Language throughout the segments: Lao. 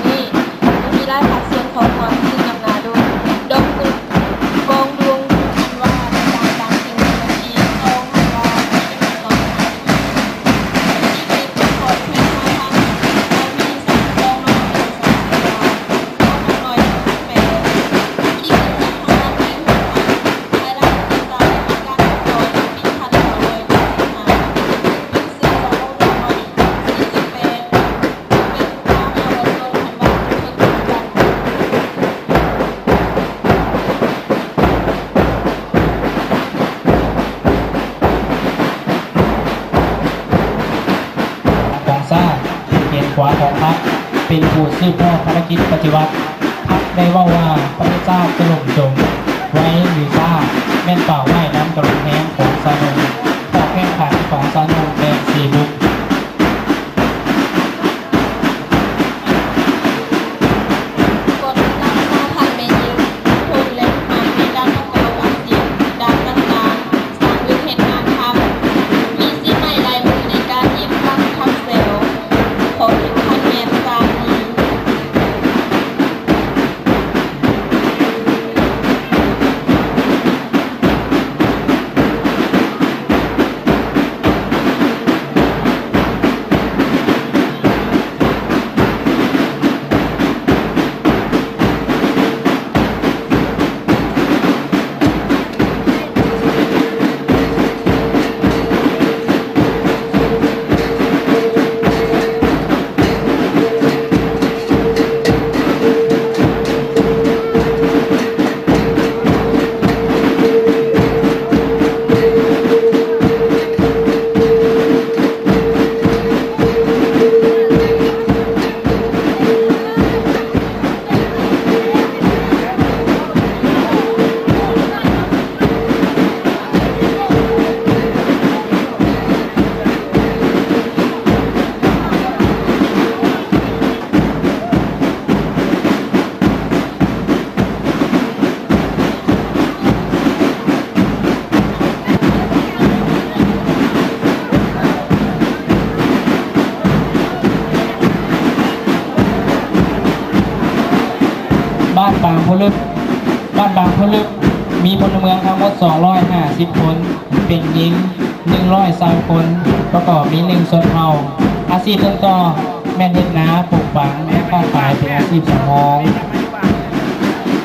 ນີ້ ມີຫຼາຍພາກສ່ວນເຂົ້າຮ່ວມ ຊຶ່ງນຳໜ້າໂດຍ ດອກເຕີ ກອງດວງ ອັນວ່າ ອາຈານຕາມສິ່ງທີ່ມີ ສອງ ອັນວ່າ ທີ່ເປັນກອງ ທີ່ເປັນກອງ ທີ່ເປັນກອງ ກອງຊາດ ແຂນຂວາຂອງພັກ ເປັນຜູ້ສືບທອດພາລະກິດປະຕິວັດ. ພັກໄດ້ເວົ້າວ່າ ປະເທດຊາດຈະລົ້ມຈົມ ໄວຫຼືຊ້າ ແມ່ນເປົ້າໝາຍນຳການລົງແຮງຂອງຊາວໜຸ່ມ. ຂໍ້ແຂ່ງຂັນຂອງຊາວໜຸ່ມແມ່ນສີ່ບຸກ. ກວດກາສະຫະພັນແມ່ຍິງ ທຸກຄົນ ແລະ ທຸກໝາຍໃນການປະກອບອາຊີບດ້ານຕ່າງໆ ສ້າງເລື່ອງເຮັດງານທຳ ມີສີໄມ້ລາຍມືໃນການຍິບປັກຄຳແຊວ ຂໍເຂັມຂັດແມ່ນສາມມື. ບ້ານບາງຜະລຶກ ບ້ານບາງຜະລຶກ ມີພົນລະເມືອງທັງໝົດສອງຮ້ອຍຫ້າສິບຄົນ ເປັນຍິງໜຶ່ງຮ້ອຍຊາວຄົນ ປະກອບມີໜຶ່ງຊົນເຜົ່າ. ອາຊີບຕົ້ນຕໍແມ່ນເຮັດນາ, ປູກຝັງ ແລະ ຄ້າຂາຍເປັນອາຊີບສຳຮອງ. ເ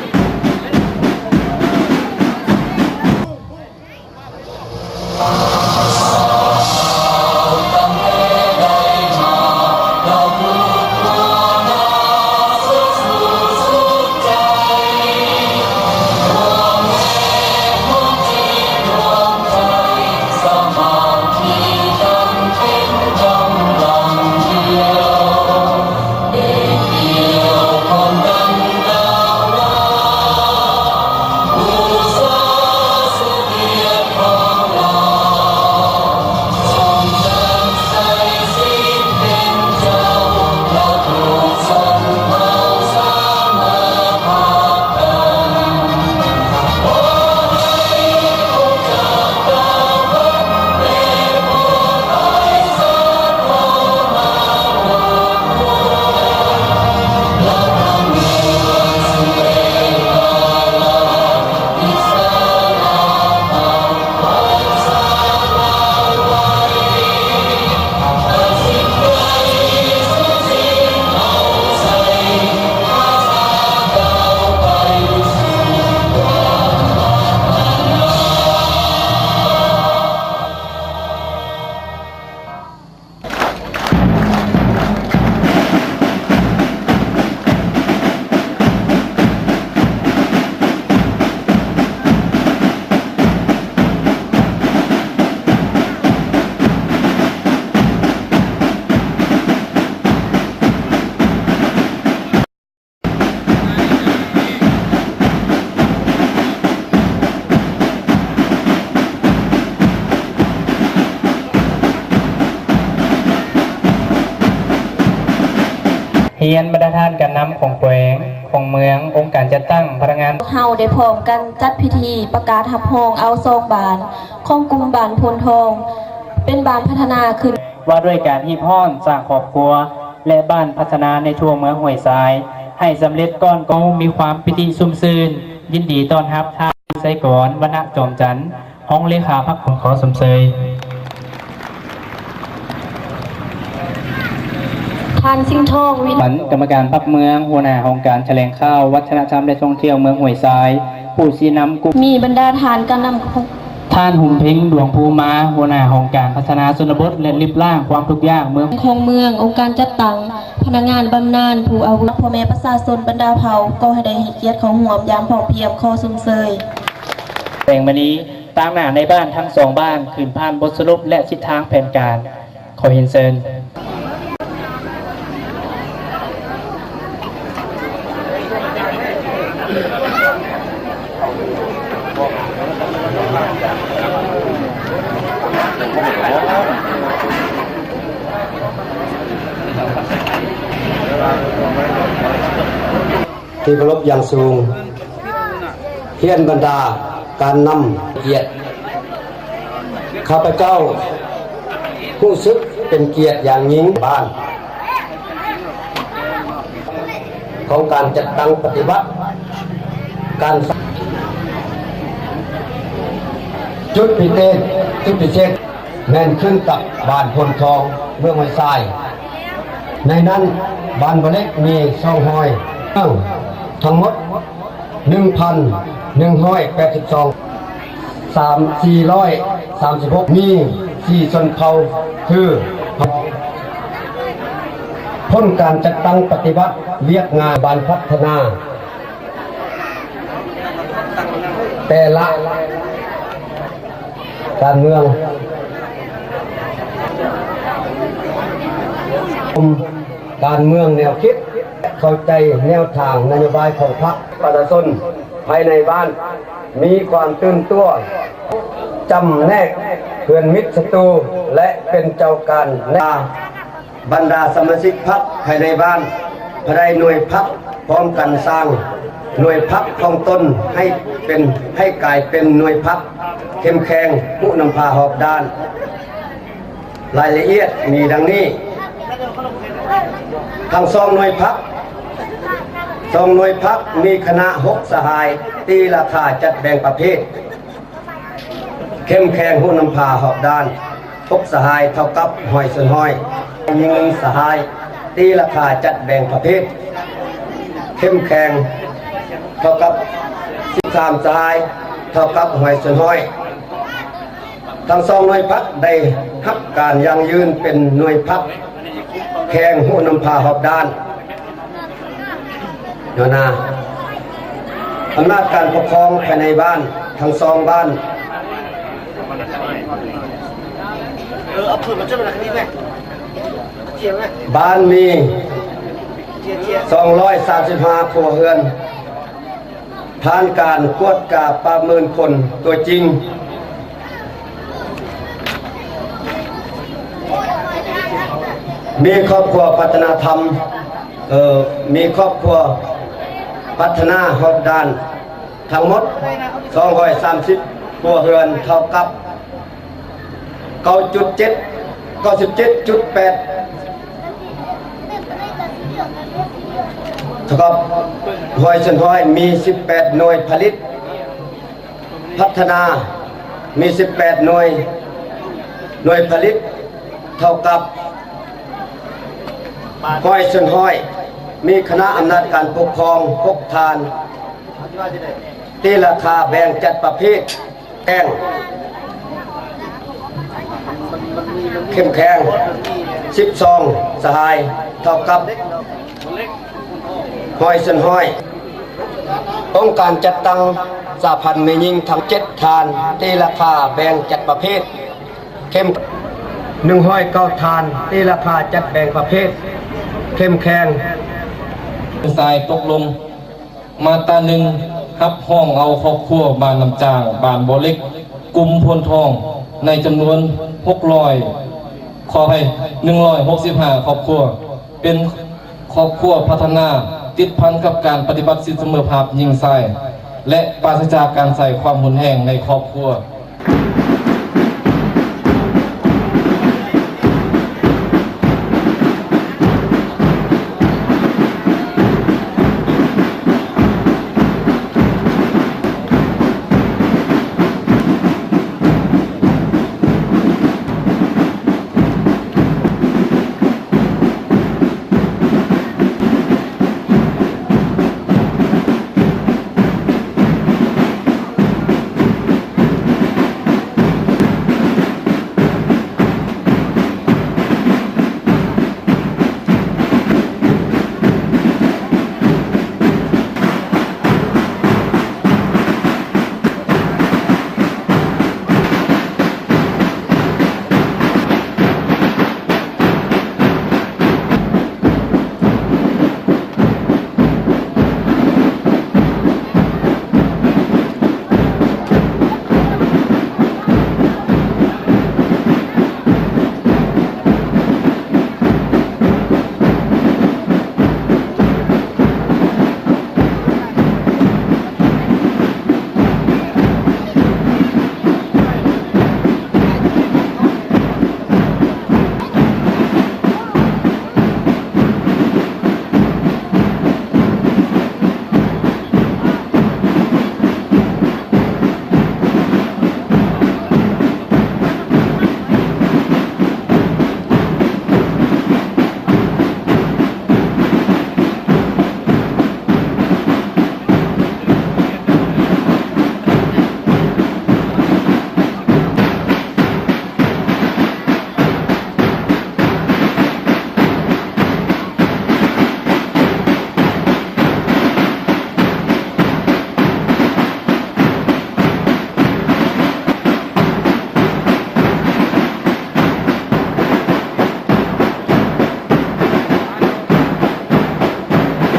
ຮຽນບັນດາທ່ານການນຳຂອງແຂວງ, ຂອງເມືອງ, ອົງການຈັດຕັ້ງ, ພະນັກງານ. ພວກເຮົາໄດ້ພ້ອມກັນຈັດພິທີປະກາດຮັບຮອງເອົາສອງບ້ານຂອງກຸ່ມບ້ານໂພນທອງ ເປັນບ້ານພັດທະນາຂຶ້ນ. ວ່າດ້ວຍການຮີບຮ້ອນສ້າງຄອບຄົວ ແລະ ບ້ານພັດທະນາໃນທົ່ວເມືອງຫ້ວຍຊາຍ ໃຫ້ສຳເລັດກ່ອນ. ເຮົາມີຄວາມປີຕິຊຸ່ມຊື່ນ ຍິນດີຕ້ອນຮັບທ່ານ ໄຊກອນ ວັນນະຈອມຈັນ ຮອງເລຂາພັກ ຂໍຊົມເຊີຍ. ທ່ານ ສິງທອງ ວິ ກຳມະການພັກເມືອງ, ຫົວໜ້າຫ້ອງການຖະແຫຼງຂ່າວ, ວັດທະນະທຳ ແລະ ທ່ອງທ່ຽວເມືອງຫ້ວຍຊາຍ, ຜູ້ຊີ້ນຳກຸ່ມ. ມີບັນດາທ່ານການນຳຂອງ. ທ່ານ ຫຸມເພັງ ດວງພູມາ, ຫົວໜ້າຫ້ອງການພັດທະນາຊົນນະບົດ ແລະ ລິບລ້າງຄວາມທຸກຍາກເມືອງ. ຂອງເມືອງ, ອົງການຈັດຕັ້ງ, ພະນັກງານບຳນານ, ຜູ້ອາວຸໂສ, ພໍ່ແມ່ປະຊາຊົນບັນດາເຜົ່າ ກໍໃຫ້ໄດ້ໃຫ້ກຽດເຂົ້າຮ່ວມຢ່າງພ້ອມພຽງ. ຂໍຊົມເຊີຍ. ແຕ່ງມະນີ ຕາງໜ້ານາຍບ້ານທັງສອງບ້ານ ຂຶ້ນຜ່ານບົດສະຫຼຸບ ແລະ ທິດທາງແຜນການ. ຂໍຮຽນເຊີນ. ທີ່ເຄົາລົບຢ່າງສູງ, ຮຽນບັນດາການນຳກຽດ, ຂ້າພະເຈົ້າຮູ້ສຶກເປັນກຽດຢ່າງຍິ່ງ. ບ້ານຂອງການຈັດຕັ້ງປະຕິບັດການ ຈຸດພິເສດ, ຈຸດພິເສດແມ່ນຂຶ້ນກັບບ້ານໂພນທອງ ເມືອງຫ້ວຍຊາຍ. ໃນນັ້ນບ້ານບໍ່ເລັກມີສອງຮ້ອຍ ທັງໝົດ ໜຶ່ງພັນໜຶ່ງຮ້ອຍແປດສິບສອງ ສາມ ສີ່ຮ້ອຍສາມສິບຫົກ ມີສີ່ຊົນເຜົ່າ ຄື ຜົນການຈັດຕັ້ງປະຕິບັດວຽກງານບ້ານພັດທະນາແຕ່ລະ ການເມືອງ, ການເມືອງແນວຄິດ, ເຂົ້າໃຈແນວທາງນະໂຍບາຍຂອງພັກ, ປະຊາຊົນພາຍໃນບ້ານມີຄວາມຕື່ນຕົວ, ຈຳແນກເພື່ອນມິດສັດຕູ ແລະ ເປັນເຈົ້າການນາ ບັນດາສະມາຊິກພັກພາຍໃນບ້ານ ພາຍໃນໜ່ວຍພັກ ພ້ອມກັນສ້າງໜ່ວຍພັກຂອງຕົນໃຫ້ເປັນ, ໃຫ້ກາຍເປັນໜ່ວຍພັກເຂັ້ມແຂງ, ຮູ້ນຳພາຮອບດ້ານ. ລາຍລະອຽດມີດັ່ງນີ້. ທັງສອງໜ່ວຍພັກ, ສອງໜ່ວຍພັກມີຄະນະຫົກສະຫາຍ, ຕີລາຄາຈັດແບ່ງປະເພດ ເຂັ້ມແຂງ, ຮູ້ນຳພາຮອບດ້ານ, ຫົກສະຫາຍ ເທົ່າກັບຮ້ອຍສ່ວນຮ້ອຍ, ຍິງໜຶ່ງສະຫາຍ, ຕີລາຄາຈັດແບ່ງປະເພດ ເຂັ້ມແຂງ ເທົ່າກັບສິບສາມສະຫາຍ, ເທົ່າກັບຮ້ອຍສ່ວນຮ້ອຍ. ທັງສອງໜ່ວຍພັກໄດ້ຮັບການຢັ້ງຢືນເປັນໜ່ວຍພັກແຂງ, ຮູ້ນຳພາຮອບດ້ານ. ໂຍນາ ອຳນາດການປົກຄອງພາຍໃນບ້ານ ທັງສອງບ້ານ. ບ້ານມີສອງຮ້ອຍສາມສິບຫ້າຄົວເຮືອນ. ຜ່ານການກວດກາປະເມີນຄົນຕົວຈິງ, ມີຄອບຄົວພັດທະນາທຳ, ເອີ, ມີຄອບຄົວພັດທະນາຮອບດ້ານທັງໝົດສອງຮ້ອຍສາມສິບຄົວເຮືອນ, ເທົ່າກັບ ເກົ້າຈຸດເຈັດ, ເກົ້າສິບເຈັດຈຸດແປດ ເທົ່າກັບຮ້ອຍສ່ວນຮ້ອຍ. ມີສິບແປດໜ່ວຍຜະລິດພັດທະນາ, ມີສິບແປດໜ່ວຍ, ໜ່ວຍຜະລິດເທົ່າກັບຮ້ອຍສ່ວນຮ້ອຍ. ມີຄະນະອຳນາດການປົກຄອງຫົກທ່ານ, ຕີລາຄາແບ່ງຈັດປະເພດ ແຂງ, ເຂັ້ມແຂງ ສິບສອງສະຫາຍ ເທົ່າກັບຮ້ອຍສ່ວນຮ້ອຍ. ອົງການຈັດຕັ້ງສະຫະພັນແມ່ຍິງທັງເຈັດທ່ານ, ຕີລາຄາແບ່ງຈັດປະເພດ ເຂັ້ມ ໜຶ່ງຮ້ອຍເກົ້າທ່ານ, ຕີລາຄາຈັດແບ່ງປະເພດ ເຂັ້ມແຂງ. ສາຍຕົກລົງ ມາດຕາໜຶ່ງ ຮັບຮອງເອົາຄອບຄົວບ້ານນ້ຳຈາງ, ບ້ານບໍ່ເຫຼັກ, ກຸ່ມໂພນທອງ ໃນຈຳນວນຫົກຮ້ອຍ, ຂໍອະໄພ, ໜຶ່ງຮ້ອຍຫົກສິບຫ້າຄອບຄົວ ເປັນ ຄອບຄົວພັດທະນາ ຕິດພັນກັບການປະຕິບັດສິດສະເໝີພາບຍິງຊາຍ ແລະ ປາສະຈາກການໃຊ້ຄວາມຮຸນແຮງໃນຄອບຄົວ.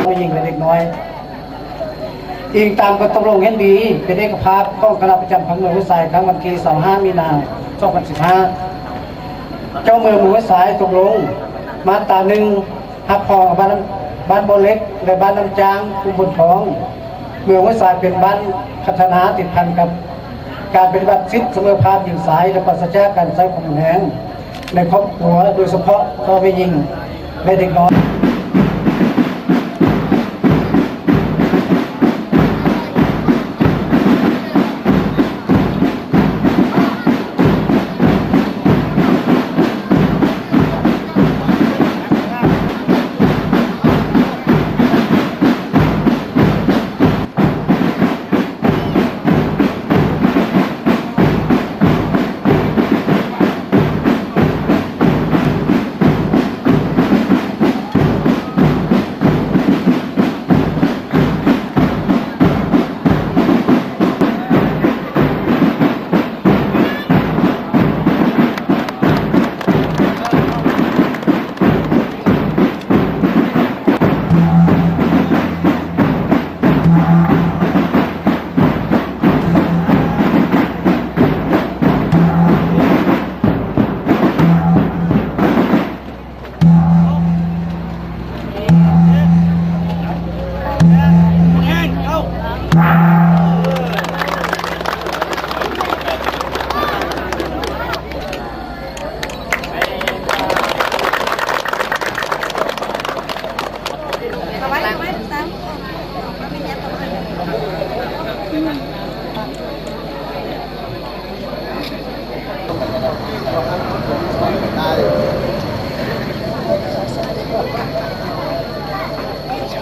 ຜູ້ຍິງ ແລະ ເດັກນ້ອຍ. ອີງຕາມຂໍ້ຕົກລົງເຫັນດີເປັນເອກະພາບຂອງຄະນະປະຈຳພັກເມືອງຫ້ວຍຊາຍ ຄັ້ງວັນທີຊາວຫ້າ ມີນາ ສອງພັນສິບຫ້າ ເຈົ້າເມືອງເມືອງຫ້ວຍຊາຍຕົກລົງ ມາດຕາໜຶ່ງ ຮັບຮອງເອົາບ້ານ ບ້ານບໍ່ເຫຼັກ ແລະ ບ້ານນ້ຳຈ້າງ ຕຳບົນທອງ ເມືອງຫ້ວຍຊາຍ ເປັນບ້ານພັດທະນາ ຕິດພັນກັບການປະຕິບັດສິດສະເໝີພາບຍິງຊາຍ ແລະ ປາສະຈາກການໃຊ້ຄວາມຮຸນແຮງໃນຄອບຄົວ ໂດຍສະເພາະຕໍ່ແມ່ຍິງ ແລະ ເດັກນ້ອຍ.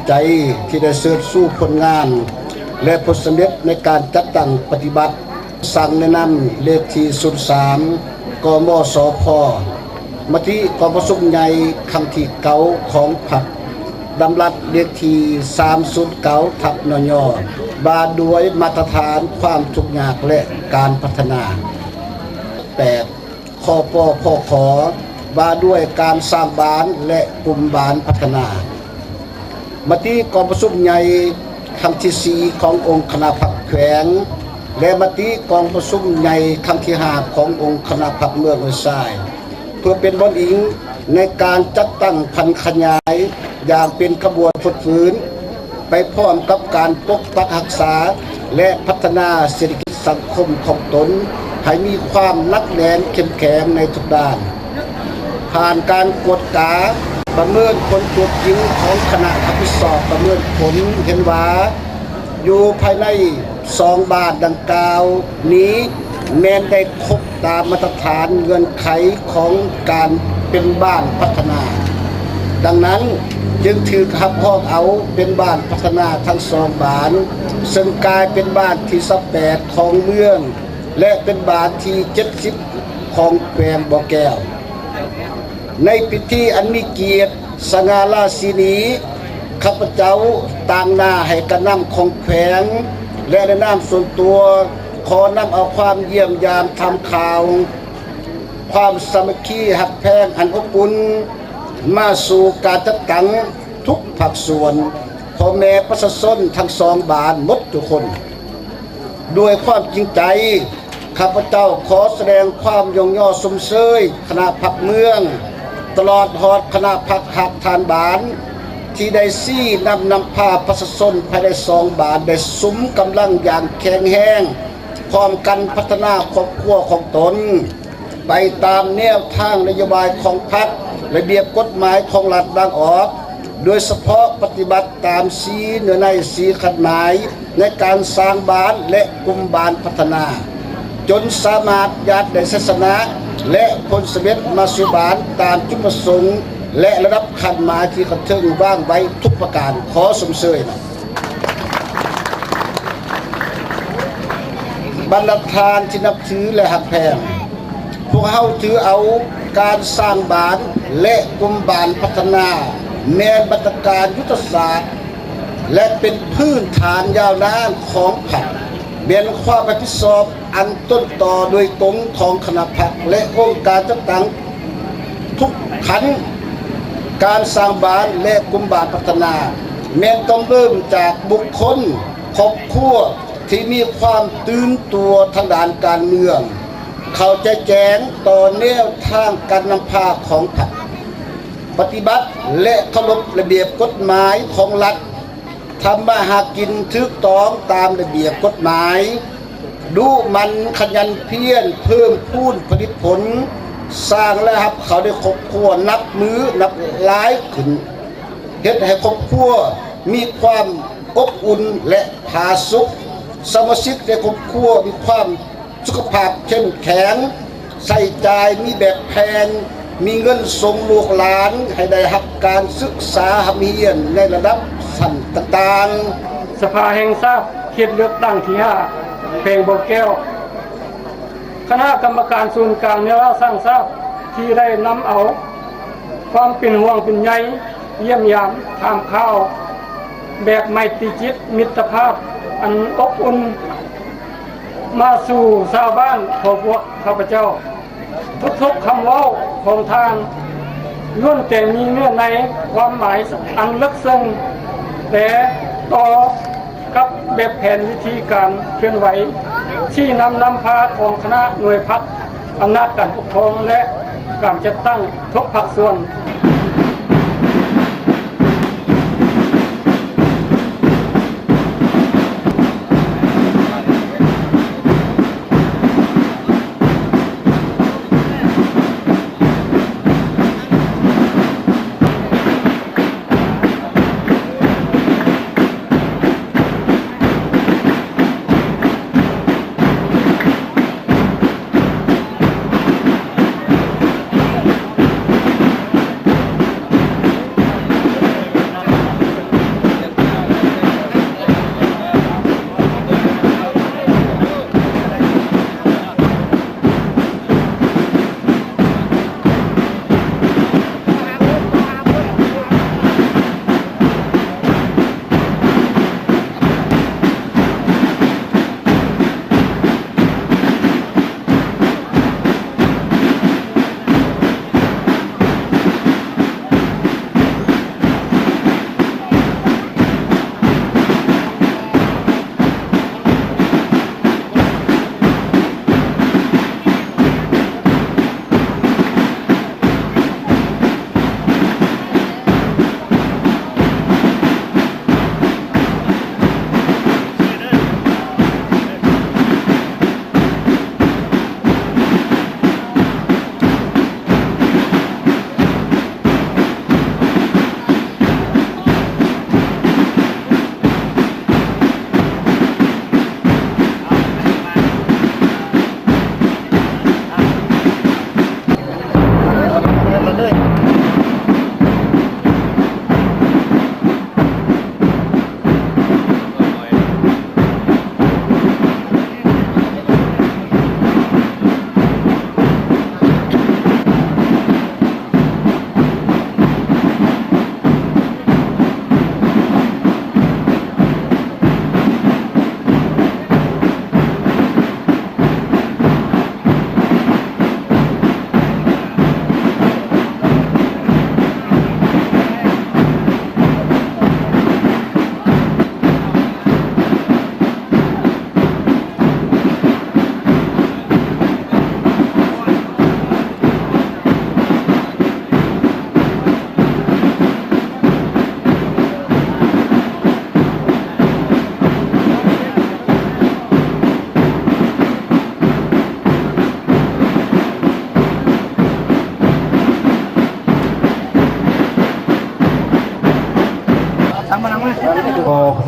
ໃຈທີ່ໄດ້ເຊີດຊູຜົນງານ ແລະ ຜົນສຳເລັດໃນການຈັດຕັ້ງປະຕິບັດ ສັ່ງແນະນຳເລກທີສູນສາມ ກມສພ ມະຕິກອງປະຊຸມໃຫຍ່ຄັ້ງທີເກົ້າຂອງພັກ ດຳລັດເລກທີສາມສູນເກົ້າ ທັບ ນຍ ວ່າດ້ວຍມາດຕະຖານຄວາມທຸກຍາກ ແລະ ການພັດທະນາ. ແປດ ຄປພຂ ວ່າດ້ວຍການສ້າງບ້ານ ແລະ ກຸ່ມບ້ານພັດທະນາ. ມະຕິກອງປະຊຸມໃຫຍ່ຄັ້ງທີສີ່ຂອງອົງຄະນະພັກແຂວງ ແລະ ມະຕິກອງປະຊຸມໃຫຍ່ຄັ້ງທີຫ້າຂອງອົງຄະນະພັກເມືອງຫ້ວຍຊາຍ ເພື່ອເປັນບ່ອນອີງ ໃນການຈັດຕັ້ງຜັນຂະຫຍາຍຢ່າງເປັນຂະບວນຟົດຟື້ນ ໄປພ້ອມກັບການປົກປັກຮັກສາ ແລະ ພັດທະນາເສດຖະກິດສັງຄົມຂອງຕົນ ໃຫ້ມີຄວາມໜັກແໜ້ນເຂັ້ມແຂງໃນທຸກດ້ານ. ຜ່ານການກວດກາປະເມີນຜົນຕົວຈິງຂອງຄະນະຮັບຜິດຊອບປະເມີນຜົນເຫັນວ່າ ຢູ່ພາຍໃນສອງບ້ານດັ່ງກ່າວນີ້ ແມ່ນໄດ້ຄົບຕາມມາດຕະຖານເງື່ອນໄຂຂອງການເປັນບ້ານພັດທະນາ. ດັ່ງນັ້ນ, ຈຶ່ງຖືກຮັບຮອງເອົາເປັນບ້ານພັດທະນາທັງສອງບ້ານ, ເຊິ່ງກາຍເປັນບ້ານທີຊາວແປດຂອງເມືອງ ແລະ ເປັນບ້ານທີເຈັດສິບຂອງແຂວງບໍ່ແກ້ວ. ໃນພິທີອັນມີກຽດສະຫງ່າລາຊີນີ, ຂ້າພະເຈົ້າຕາງໜ້າໃຫ້ການນຳຂອງແຂວງ ແລະ ໃນນາມສ່ວນຕົວ ຂໍນຳເອົາຄວາມຢ້ຽມຢາມຖາມຂ່າວ, ຄວາມສາມັກຄີຮັກແພງອັນອົບອຸ່ນ ມາສູ່ການຈັດຕັ້ງທຸກພາກສ່ວນ, ພໍ່ແມ່ປະຊາຊົນທັງສອງບ້ານໝົດທຸກຄົນ. ດ້ວຍຄວາມຈິງໃຈ, ຂ້າພະເຈົ້າຂໍສະແດງຄວາມຍ້ອງຍໍຊົມເຊີຍຄະນະພັກເມືອງ, ຕະຫຼອດຮອດຄະນະພັກຮາກຖານບ້ານ ທີ່ໄດ້ຊີ້ນຳນຳພາປະຊາຊົນພາຍໃນສອງບ້ານໄດ້ສຸມກຳລັງຢ່າງແຂງແຮງ, ພ້ອມກັນພັດທະນາຄອບຄົວຂອງຕົນ ໄປຕາມແນວທາງນະໂຍບາຍຂອງພັກ, ລະບຽບກົດໝາຍຂອງລັດວາງອອກ, ໂດຍສະເພາະປະຕິບັດຕາມສີ່ເນື້ອໃນສີ່ຂັດໝາຍໃນການສ້າງບ້ານ ແລະ ກຸ່ມບ້ານພັດທະນາ, ຈົນສາມາດຍາດໄດ້ໄຊຊະນະ ແລະ ຜົນສຳເລັດມາສູ່ບ້ານຕາມຈຸດປະສົງ ແລະ ລະດັບຂັດໝາຍທີ່ຂັ້ນເທິງວາງໄວ້ທຸກປະການ. ຂໍຊົມເຊີຍນຳ. ບັນດາທ່ານທີ່ນັບຖື ແລະ ຮັກແພງ, ພວກເຮົາຖືເອົາການສ້າງບ້ານ ແລະ ກຸ່ມບ້ານພັດທະນາ ແມ່ນມາດຕະການຍຸດທະສາດ ແລະ ເປັນພື້ນຖານຍາວນານຂອງພັກ, ແມ່ນຄວາມຮັບຜິດຊອບອັນຕົ້ນຕໍໂດຍຕົງຂອງຄະນະພັກ ແລະ ອົງການຈັດຕັ້ງ ທຸກຂັ້ນ. ການສ້າງບ້ານ ແລະ ກຸ່ມບ້ານພັດທະນາ ແມ່ນຕ້ອງເລີ່ມຈາກບຸກຄົນ, ຄອບຄົວທີ່ມີຄວາມຕື່ນຕົວທາງດ້ານການເມືອງ, ເຂົ້າໃຈແຈ້ງຕໍ່ແນວທາງການນຳພາຂອງພັກ, ປະຕິບັດ ແລະ ເຄົາລົບລະບຽບກົດໝາຍຂອງລັດ, ທຳມາຫາກິນຖືກຕ້ອງຕາມລະບຽບກົດໝາຍ, ດຸໝັ່ນຂະຫຍັນພຽນເພີ່ມພູນຜະລິດຜົນ, ສ້າງລາຍຮັບເຂົ້າໃນຄອບຄົວນັບມື້ນັບຫຼາຍຂຶ້ນ, ເຮັດໃຫ້ຄອບຄົວມີຄວາມອົບອຸ່ນ ແລະ ຜາສຸກ, ສະມາຊິກໃນຄອບຄົວມີຄວາມ ສຸຂະພາບເຂັ້ມແຂງ, ໃຊ້ຈ່າຍມີແບບແຜນ, ມີເງິນສົ່ງລູກຫຼານໃຫ້ໄດ້ຮັບການສຶກສາຮ່ຳຮຽນໃນລະດັບຊັ້ນຕ່າງໆ. ສະພາແຫ່ງຊາດເຂດເລືອກຕັ້ງທີຫ້າ ແຂວງບໍ່ແກ້ວ, ຄະນະກຳມະການສູນກາງແນວລາວສ້າງຊາດ ທີ່ໄດ້ນຳເອົາຄວາມເປັນຫ່ວງເປັນໃຍ ຢ້ຽມຢາມຖາມຂ່າວແບບໄມຕີຈິດມິດຕະພາບອັນອົບອຸ່ນ ມາສູ່ຊາວບ້ານຂອງພວກຂ້າພະເຈົ້າ. ທຸກໆຄຳເວົ້າຂອງທ່ານລ້ວນແຕ່ມີເນື້ອໃນຄວາມໝາຍອັນເລິກເຊິ່ງ, ແຕ່ຕໍ່ກັບແບບແຜນວິທີການເຄື່ອນໄຫວ ຊີ້ນຳນຳພາຂອງຄະນະໜ່ວຍພັກ, ອຳນາດການປົກຄອງ ແລະ ການຈັດຕັ້ງທຸກພາກສ່ວນ.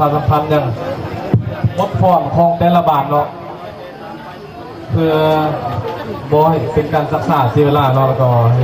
ປະຊາສຳພັນຫຍັງໝົດພອນຂອງແຕ່ລະບາດເນາະ ເພື່ອບໍ່ໃຫ້ເປັນການຊັກຊ້າເສຍເວລາເນາະ ແລ້ວກໍໃຫ້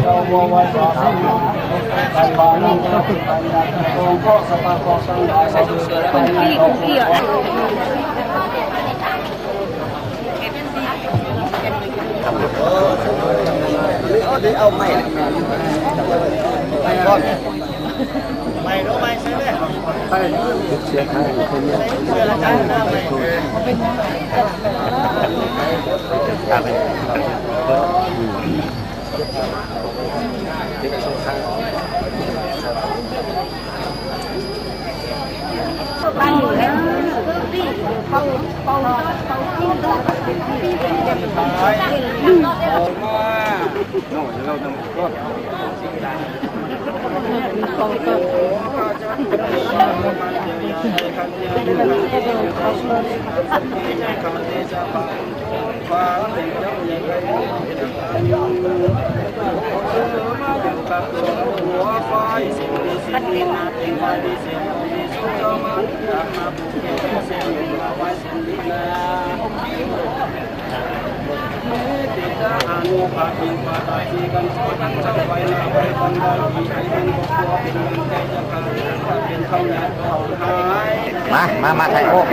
ມາ ມາ ມາຖ່າຍຮູບ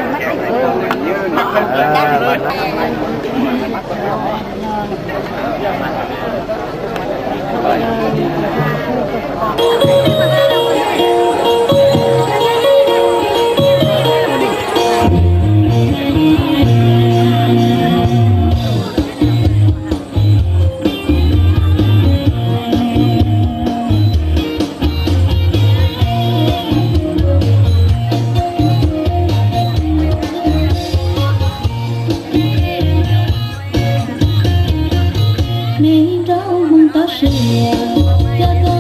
ເອີ ມາ Mình rau mừng tao sửa, cho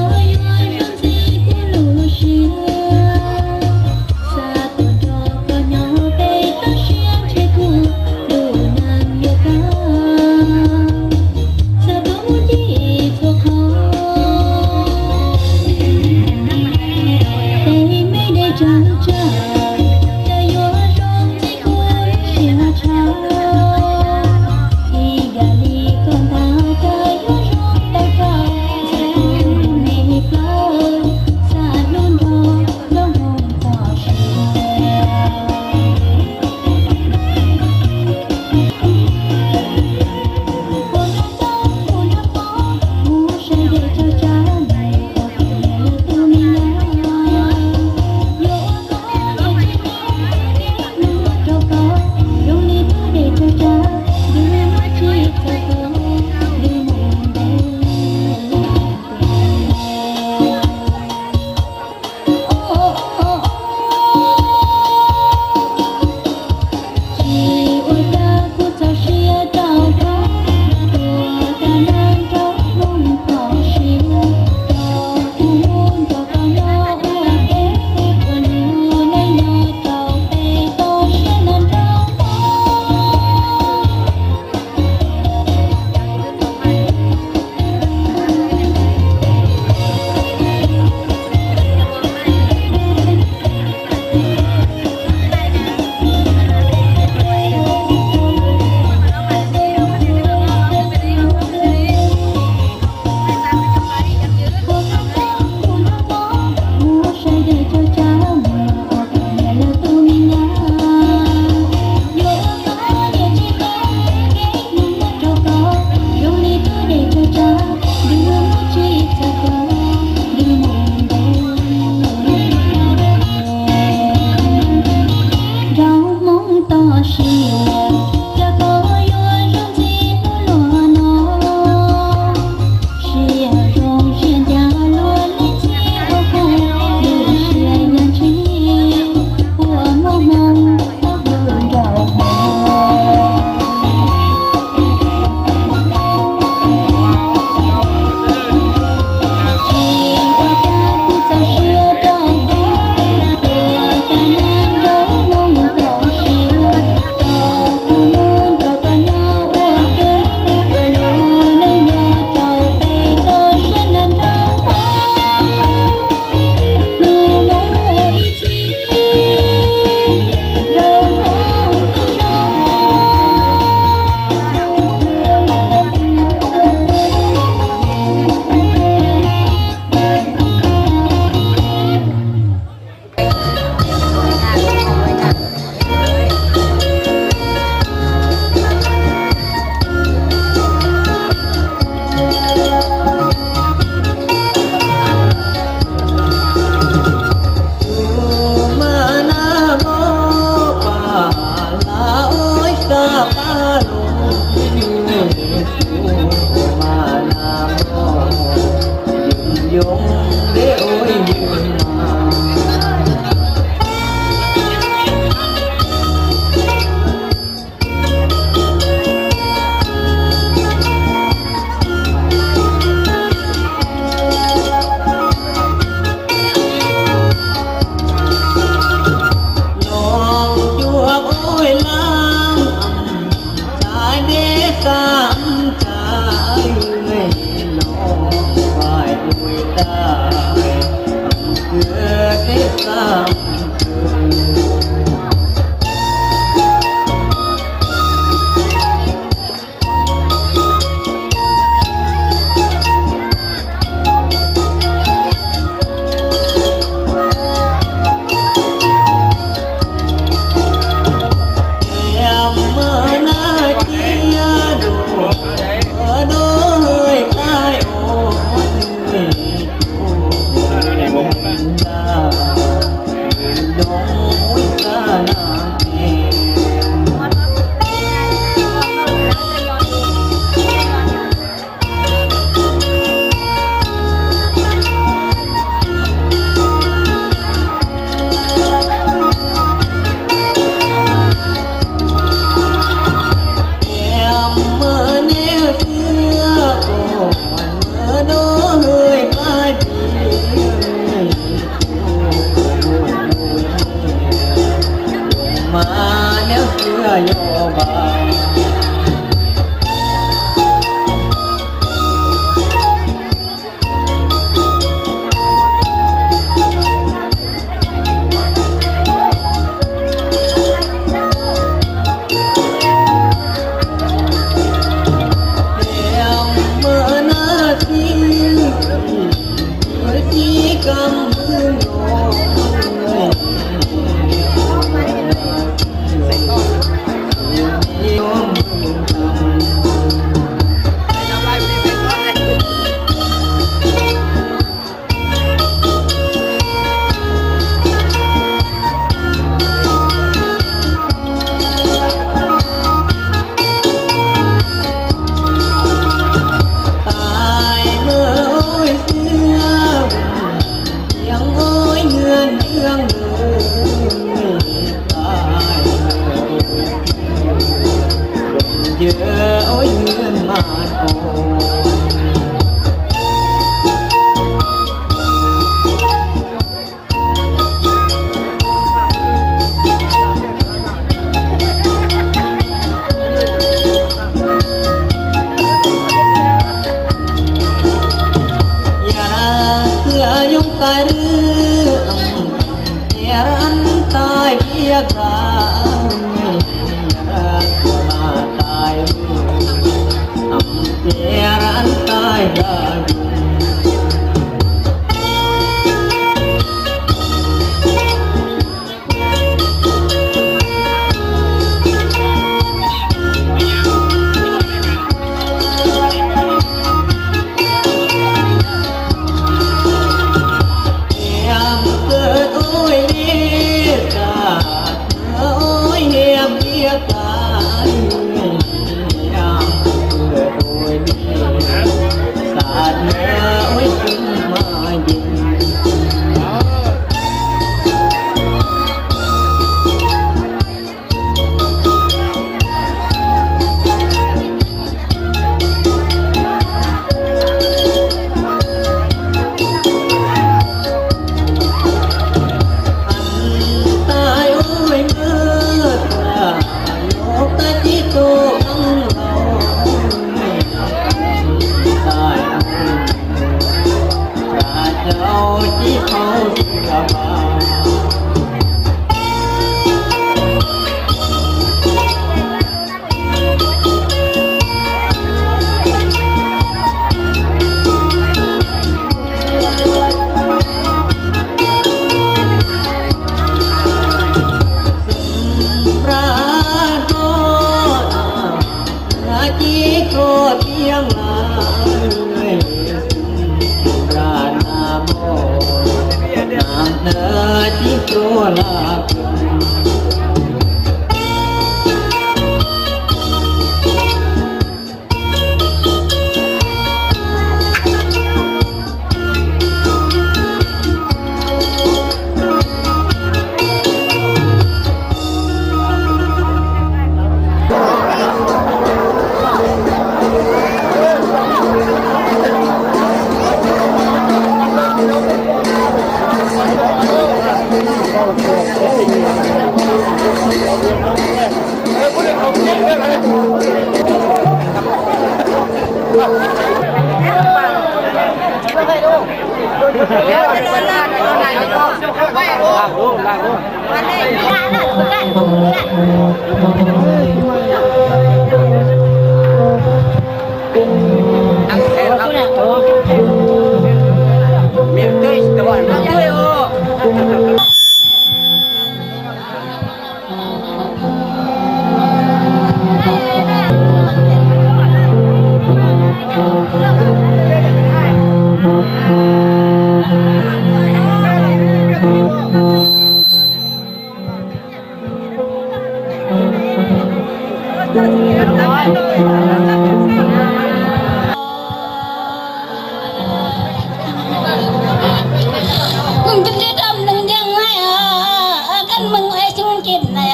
ມຶງຈະໄດ້ດຳໜຶ່ງຢ່າງໃດ ເອີ ຄັນມຶງໄອ້ຊຸນກິນນະ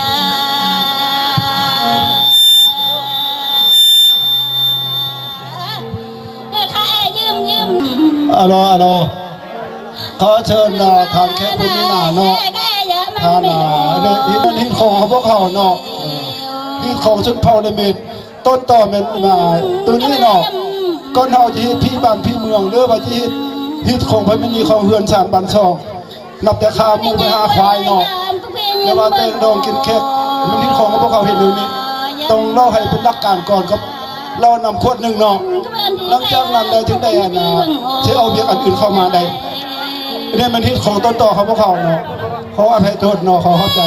ເອີ ຂ້າແອຢືມ ຢືມ ອາໂລ ອາໂລ ຂໍເຊີນ ອ່າ ທ່ານແຂກຜູ້ມີໜ້າເນາະ ທ່ານ ອ່າ ເຮັດຮີດຂອງພວກເຮົາເນາະ ເອີ ຮີດຂອງຊົນເຜົ່າລະເມັດ ຕົ້ນຕໍແມ່ນ ອ່າ ໂຕນີ້ເນາະ ກ່ອນເຮົາຈະເຮັດຜີບ້ານຜີເມືອງ ຫຼືວ່າຈະເຮັດຮີດຂອງໄປແມ່ນນີ້ຂອງເຮືອນຊານບ້ານຊ່ອງ ນັບແຕ່ຂາໝູໄປຫາຄວາຍເນາະ ແຕ່ວ່າແຕ່ງດອງກິນແຂກ ມັນເຮັດຂອງພວກເຮົາເຮັດຢູ່ນີ້ ຕ້ອງເລົ່າໃຫ້ເປັນຫຼັກການກ່ອນ ກັບເຫຼົ້ານ້ຳຂວດໜຶ່ງເນາະ ຫຼັງຈາກນັ້ນແລ້ວຈຶ່ງໄດ້ ອັນນ່າ ຊິເອົາວຽກອັນອື່ນເຂົ້າມາໄດ້ ອັນນີ້ມັນເຮັດຂອງຕົ້ນຕໍຂອງພວກເຮົາເນາະ ຂໍອະໄພໂທດເນາະ ຂໍຂອບໃຈ.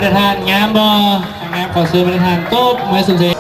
ປະທານງາມບໍ່? ງາມ ຂໍເຊີນປະທານ ຕົບມືສຸດເສຍ.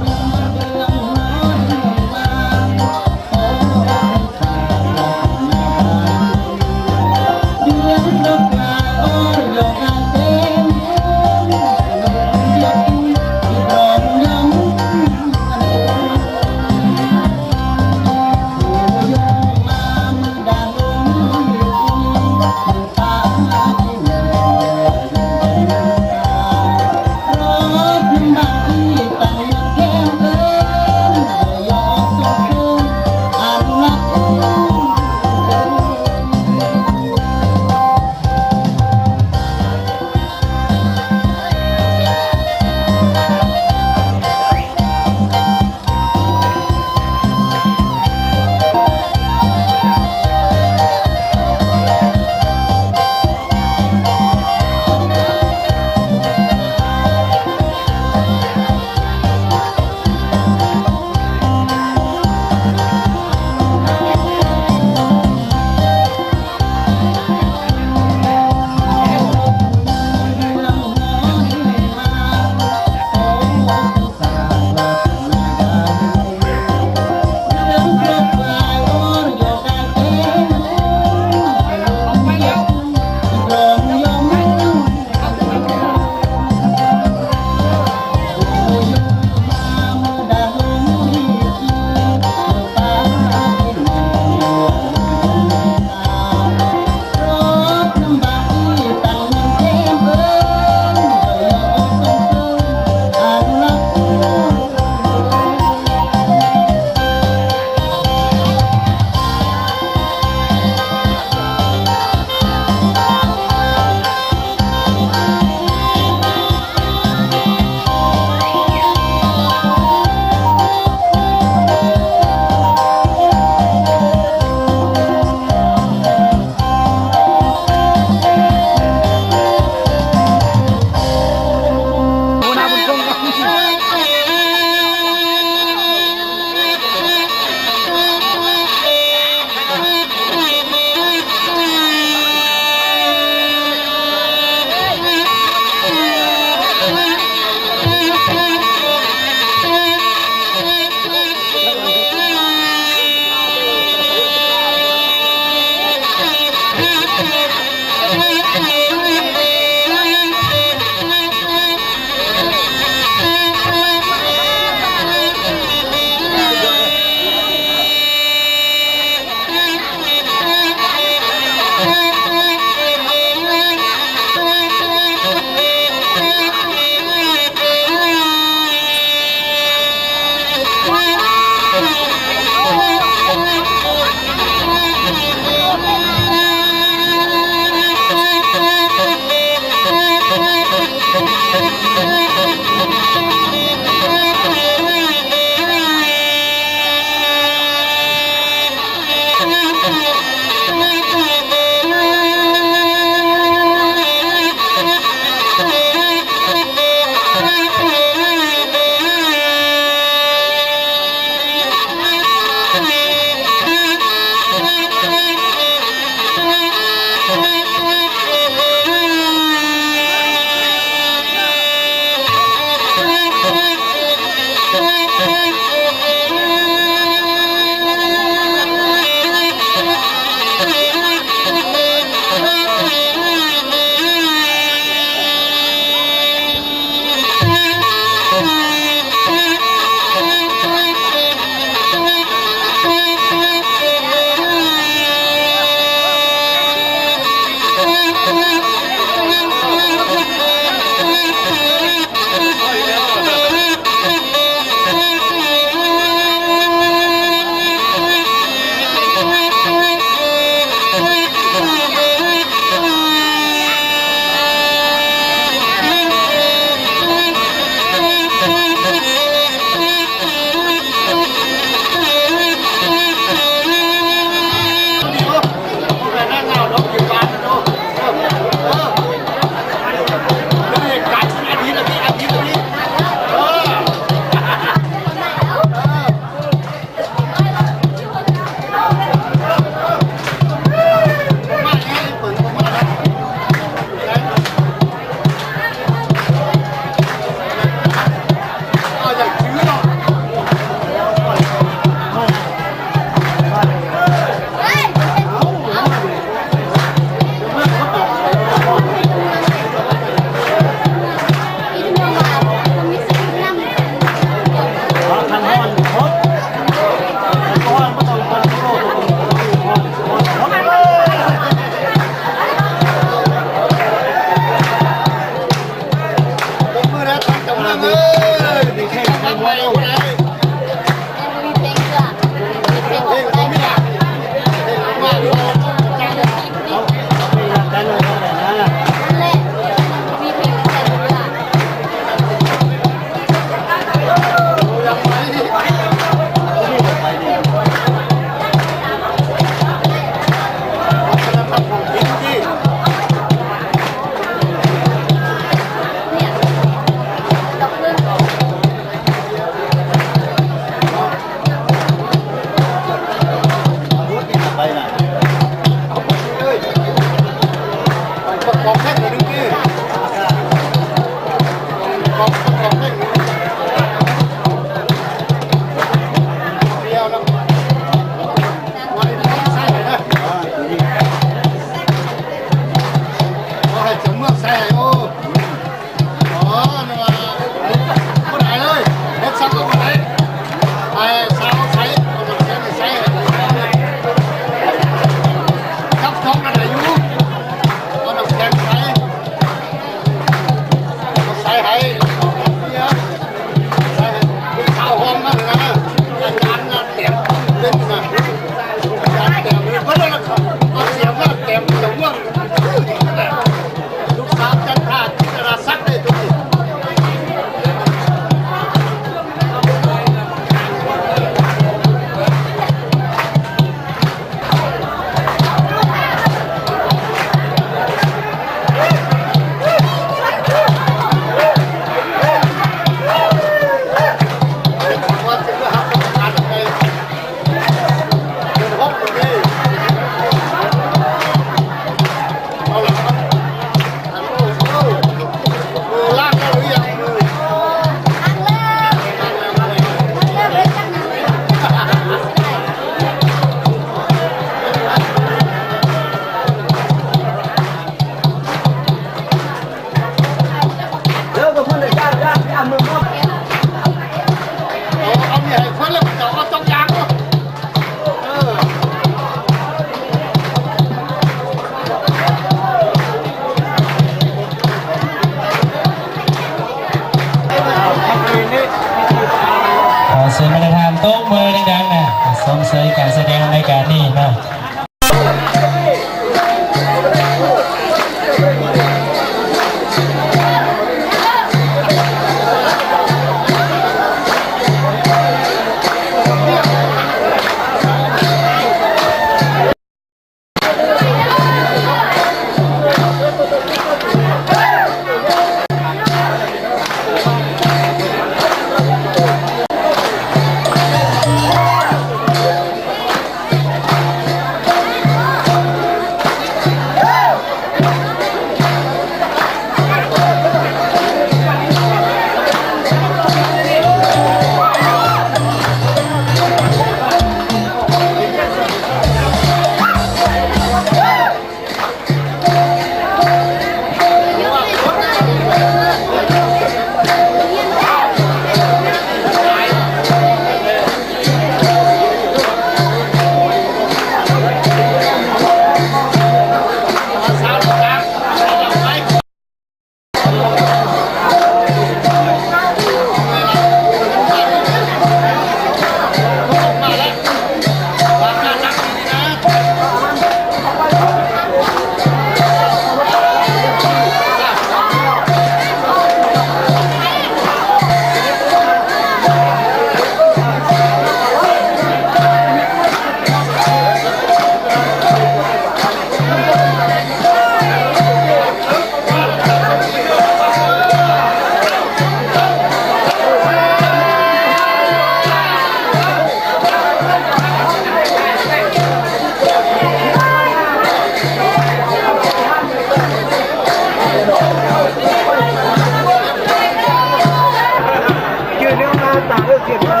Kieu neo na ta ơ kieu neo